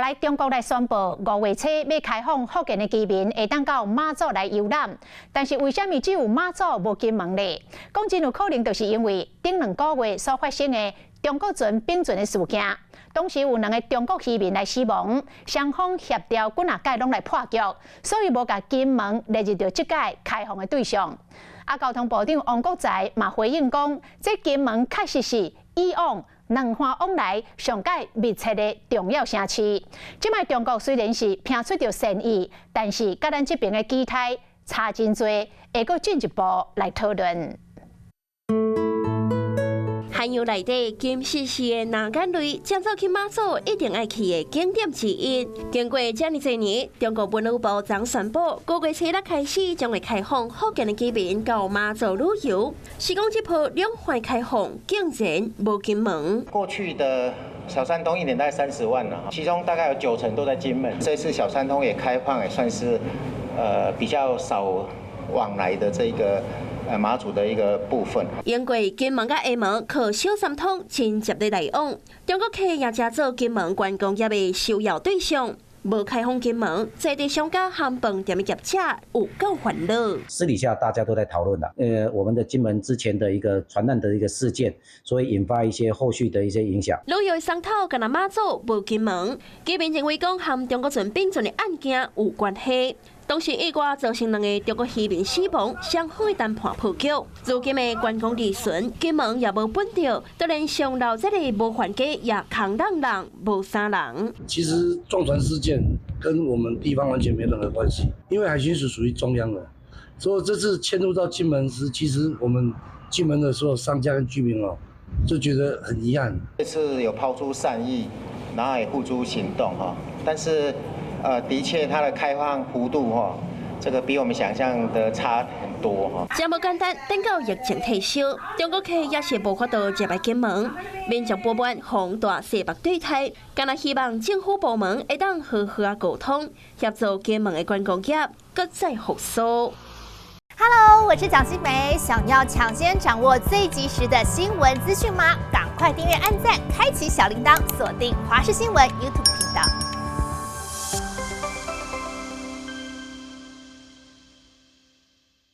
來中國來宣布5月初欲開放福建的居民會當到馬祖來遊覽，但是為啥物只有馬祖無金門咧？講真有可能就是因為頂兩個月所發生的中國船並船的事件，當時有兩个中國漁民來死亡，雙方協調幾若擺攏來破局，所以無共金門列入著這屆開放的對象。啊，交通部長王國材嘛回應講，這金門確實是以往兩岸往來上蓋密切的重要城市。這擺中國雖然是拋出著善意，但是佮咱這爿的期待差真濟，會閣進一步來討論。海洋內底金絲絲的藍眼淚，這做去馬祖一定愛去的景點之一。經過遮爾濟年，中國文旅部昨宣布，5月初日開始將會開放福建的居民到馬祖旅遊。是講這波兩岸開放，竟然無金門。過去的小三通一年大概30萬啦，其中大概有九成都在金門。這次小三通也開放，也算是比較少往來的這個馬祖的一個部分。因為金門佮廈門靠小三通真捷的來往，中國客也成做金門觀光業的首要對象。無開放金門，在地商家和飯店的業者有夠煩惱。私底下大家都在討論啦。我們的金門之前的一個船難的一個事件，所以引發一些後續的一些影響。旅遊風頭干焦馬祖無金門，居民認為講和中國船並船的案件有關係。當時意外造成兩个中國漁民死亡，雙方的談判破局。如今的觀光利潤，金門也無分著，就連上老這个模範街也空落落，無啥人。其實撞船事件跟我們地方完全沒任何關係，因為海巡署屬於中央的，所以這次遷入到金門時，其實我們金門的所有商家跟居民哦，就覺得很遺憾。這次有拋出善意，然後也付諸行動哈，但是，的確，它的開放幅度哈，這個比我們想象的差很多哈。這無簡單，等到疫情退燒，中國客也是無法度入來金門，民眾不滿放大勢目對待，干焦希望政府部門會當好好仔溝通，協助金門的觀光業閣再復甦。 Hello，我是蔣新梅，想要搶先掌握最及時的新聞資訊嗎？趕快訂閱、按讚、開啟小鈴鐺，鎖定華視新聞 YouTube 頻道。